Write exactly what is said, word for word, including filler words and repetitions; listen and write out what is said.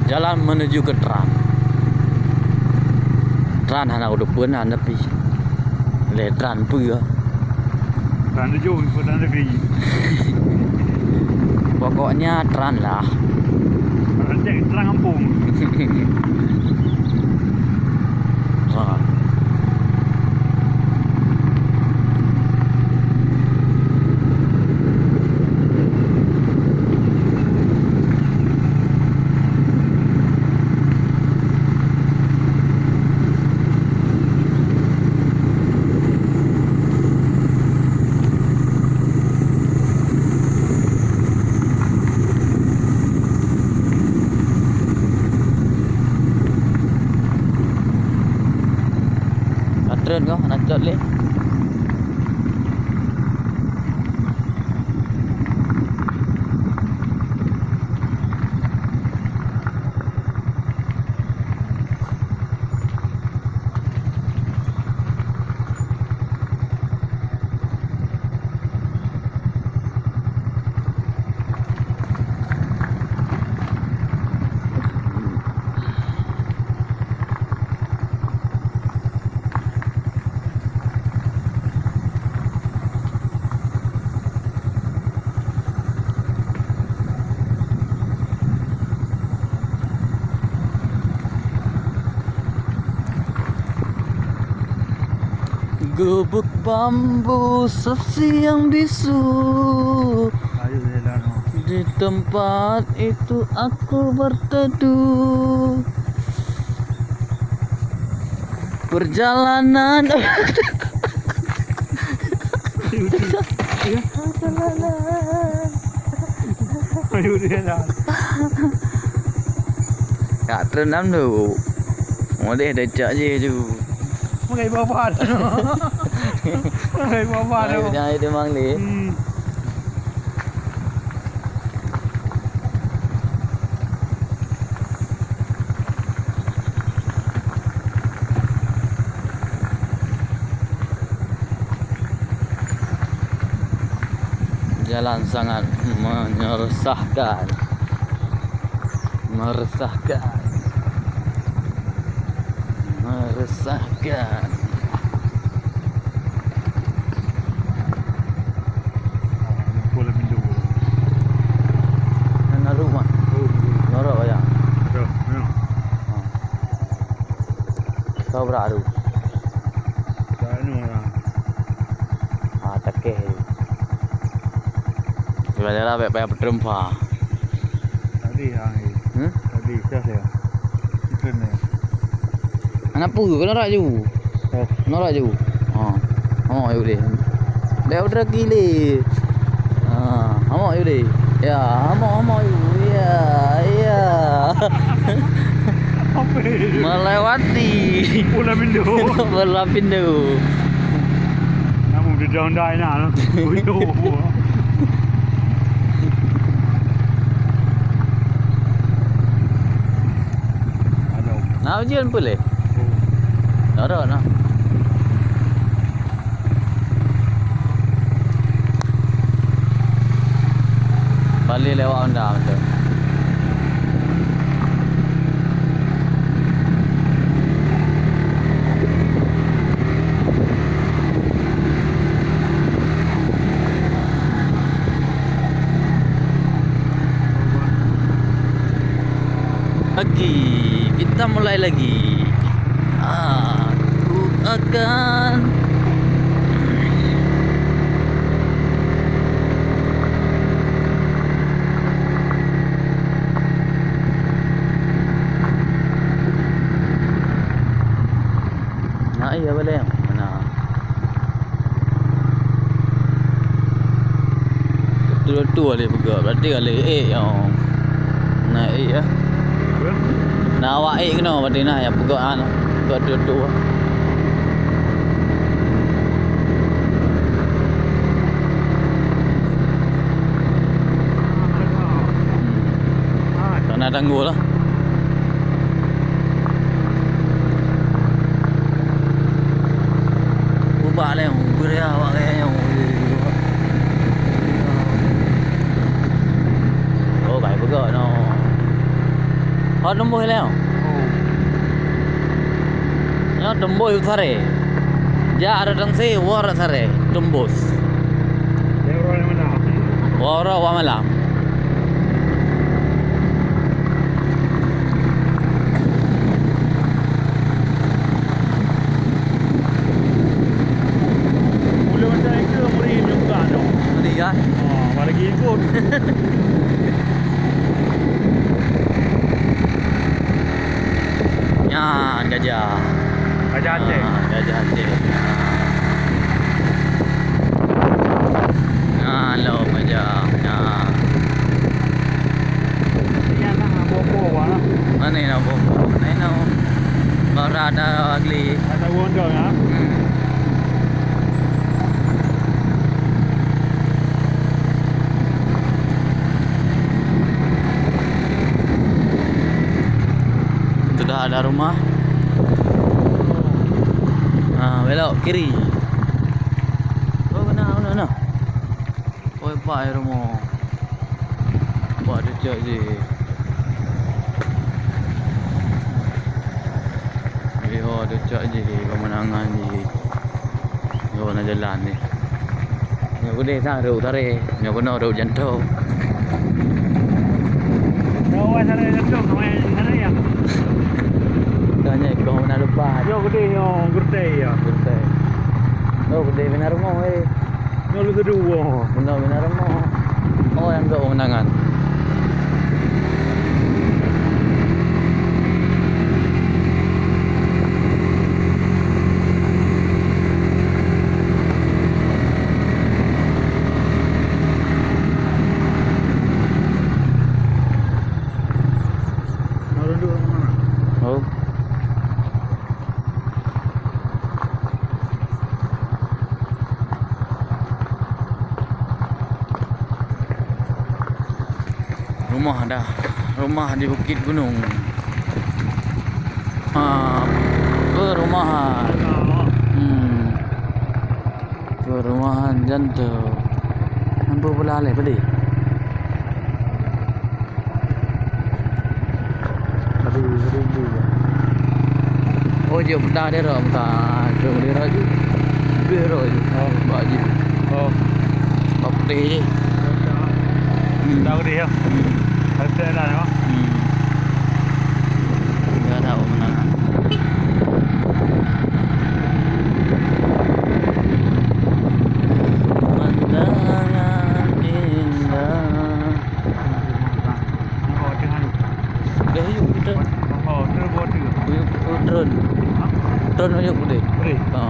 Jalan menuju ke Tran. Tran hana ulôn peunan tapi lé Tran peue. Tran tujoh, bukan Tran negeri. Pokoknya Tran lah. Tran cek, Tran kampung. Tran. Ka treun kah, na cot lé. Gubuk bambu sesiang bisu. Ayo, jalan, oh. Di tempat itu aku berteduh. Perjalanan. Ayo, jalan. Ka treun nam tu. Modeh dah cak je tu. Makai babat. Makai babat tu. Ayo, jangan itu mang ni. Hmm. Jalan sangat menyesahkan. Meresahkan. Meresahkan. Ngon arung mah. Norok ya. Kau berak arung. Ah, takeh. Jalan-jalan baik payah peuteumpha. Tadi, ah, eh. Hmm? Tadi, siapa ya? Itu ni. Anak pu, kena rak ju. Oh. Kena rak ju. Ha. Ha, yuk deh. Dah udah gile. Ha, hamak yuk deh. Ya, hamak, hamak yuk. Ya, ya. Apa ni? Melewati. Pulau Pindu. Pulau Pindu. Namun di daun dah enak. Aduh. Nah, ujian pun leh. Oh. Ada nah. Balik lewat Honda betul. Lagi, kita mulai lagi. Aku akan Nah, iya boleh. Mana? Betul-betul boleh peugah. Berarti boleh eh, oh. Nah, eh, ya. Nah, awak eh kena berarti nah, ya, peugah, ah, nah. Peugah betul-betul. Hmm. Tanah tangguh lah. Ubak lé, ubak lé, awak lé. Oh, baik peugah no. Oh, teumbus lé. Oh. Nyoe teumbus u Saré. Jak rot Tangse, woe rot Saré, teumbus. Lewat mana? Woe rot Wah Malam. Boleh macam itu, boleh juga tu. Boleh kan? Ah, bagi ikut. Nyan gajah. Gajah Aceh. Ah, gajah Aceh. Nyan lom gajah. Nyan. Nyan nak bobo, wah. Mana nak bobo? Mana nak? Baru ada geli. Ada gondol, ya? Hmm. Sudah ada rumah. Ha, belok kiri. Oh, kena, kena, kena. Oh, hebat ya rumah. Hebat tu cak je. Lihat tu cak je, pemandangan je. Nyoe na jalan ni. Nyoe keudeh sang rot Saré, nyoe keunoe rot Jantong. Nyoe awai Saré Jantong, awai Saré ya. Nyoe nyoe kong na lupa. Nyoe keudeh nyoe Geurtei ya. Geurtei. Oh, keudeh bina rumoh eh. Nyoe lu kedua. Bina bina rumoh. Oh, nyang gok pemandangan. Oh. Rumah dah, rumah di Bukit Gunung. Ha, perumahan. Hmm. Perumahan Jantong. Nampak bola leh, pedih. Aduh, rindu. Oh, jeuet peutah dia rot, peutah. Jeuet dia rot ju. Beh rot ju. Oh. Bak ju. Oh. Bak putih je. Hmm. Dah putih ya? Hmm. Ada dah, ya? Hmm. Dah tahu mana. Pemandangan indah. Dah yuk kita. Oh, tu buat tu. Yuk, oh, drone. Ha? Drone yuk boleh. Boleh. Ha.